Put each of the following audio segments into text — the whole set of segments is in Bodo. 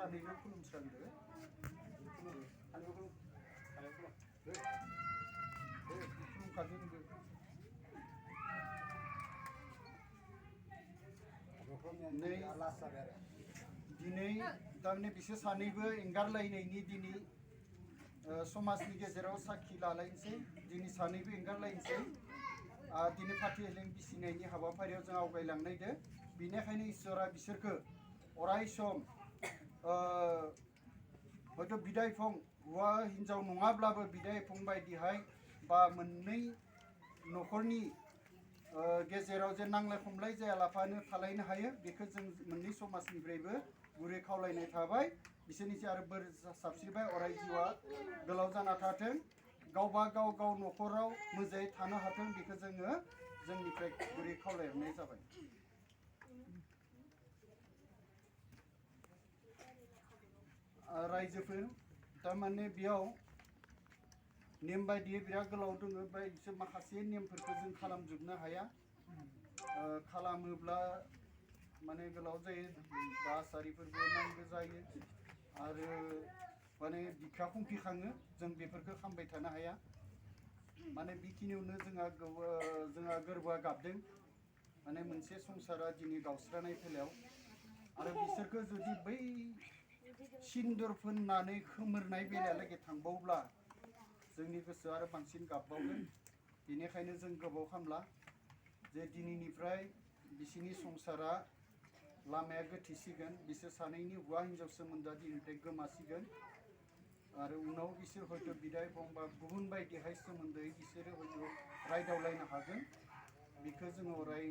सानैजों खुलुमस्रांदो दिनै थारमाने बिसोर सानैबो एंगारलायनायनि दिनै समाजनि गेजेराव साखि लालायनोसै दिनै सानैबो एंगारलायनोसै दिनै फाथै हेलें बिसिनायनि हाबाफारियाव जों आवगायलांनायदो बेनिखायनो इसोरा बिसोरखौ अराय सम हयथ' बिदायफं हौवा हिन्जाव नङाब्लाबो बिदायफं बायदिहाय बा मोननै न'खरनि गेजेराव जे नांलाय खमलाय जायालाफानो थालायनो हायो बेखौ जों मोननै समाजनिफ्रायबो गुरै खावलायनाय थाबाय बिसोरनिसो आरो बोर साबस्रिबाय अराय जिउआ गोलाव जाना थाथों गावबा गाव गाव न'खराव मोजाङै थानो हाथों बेखौ जोङो जोंनिफ्राय गुरै खावलायहरनाय जाबाय रायजोफोर थारमाने बेयाव नेम बायदियै बिराद गोलाव दङ ओमफ्राय बिसोर माखासे नेमफोरखौ जों खालामजोबनो हाया खालामोब्ला माने गोलाव जायो बासारिफोरबो नांगौ जायो आरो माने बिखा खुंफिखाङो जों बेफोरखौ खालामबाय थानो हाया माने बेखिनियावनो जोंहा गोरबोआ गाबदों माने मोनसे संसारा दिनै गावस्रानाय बेलायाव आरो बिसोरखौ जुदि बै सिन्दुर फोननानै खोमोरनाय बेलायालागै थांबावब्ला जोंनि गोसोआ आरो बांसिन गाबबावगोन बेनिखायनो जों गोबाव खालामला जे दिनैनिफ्राय बिसिनि संसारा लामाया गोथेसिगोन बिसोर सानैनि हौवा हिन्जाव सोमोन्दोआ दिनैनिफ्राय गोमासिगोन आरो उनाव बिसोर हयथ' बिदाय फंबा गुबुन बायदिहाय सोमोन्दोयै बिसोरो हयथ' रायदावलायनो हागोन बेखौ जोङो अराय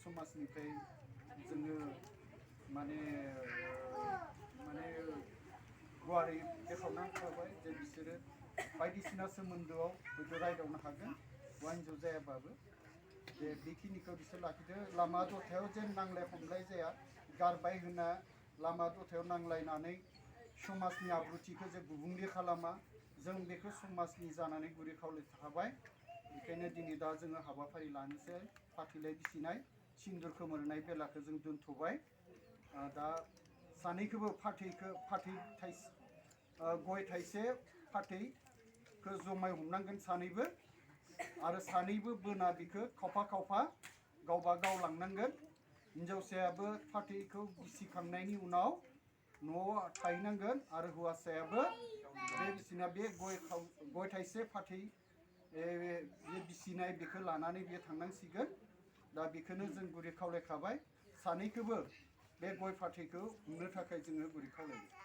समाजनिफ्राय जोङो माने गुवारै बेखेवनानै होबाय जे बिसोरो बायदिसिना सोमोन्दोआव हयथ' रायदावनो हागोन हौवा हिन्जाव जायाबाबो जे बेखिनिखौ बिसोर लाखिदो लामा दथायाव जेन नांलाय खमलाय जाया गारबाय होना लामा दथायाव नांलायनानै समाजनि आब्रुथिखौ जे गुबुंले खालामा जों बेखौ समाजनि जानानै गुरै खावलायखाबाय बेखायनो दिनै दा जोङो हाबाफारि लानोसै फाथैलाय बिसिनाय सिन्दुर खोमोरनाय बेलाखौ जों दोनथ'बाय दा सानैखौबो फाथै थाइसे गय थाइसे फाथैखौ जमाय हमनांगोन सानैबो आरो सानैबो बोना बिखौ खावफा खावफा गावबा गाव लांनांगोन हिन्जावसायाबो फाथैखौ बिसिखांनायनि उनाव न'आव थाहैनांगोन आरो हौवासायाबो बे बिसिना बे गय थाइसे फाथै बे बिसिनाय बेखौ लानानै बे थांनांसिगोन दा बेखौनो जों गुरै खावलायखाबाय सानैखौबो बे गय फाथैखौ हमनो थाखाय जोङो गुरै खावलायबाय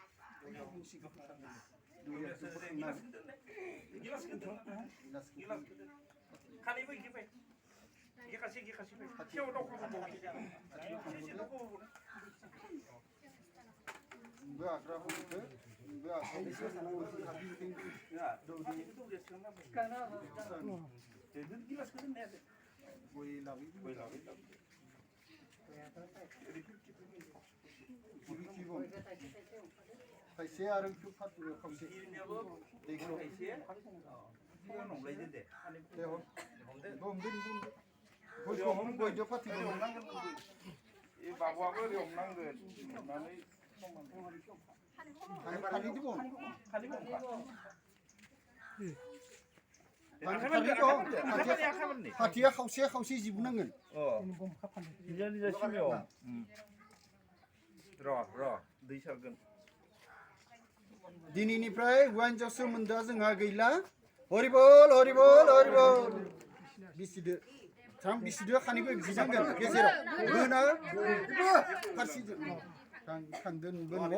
खायसे आरो खावसे दैखौ गयदो फाथै हमनांगोन बाबुआबो ओरै हमनांगोन फाथैया खावसे खावसे जिबनांगोन दै सारगोन दिनैनिफ्राय हौवा हिन्जाव सोमोन्दोआ जोंहा गैला हरिबल हरिबल हरिबल बिसिदो बिसिदो खानैबो जिनांगोन गेजेराव बोना फारसेजों थांदों न'आव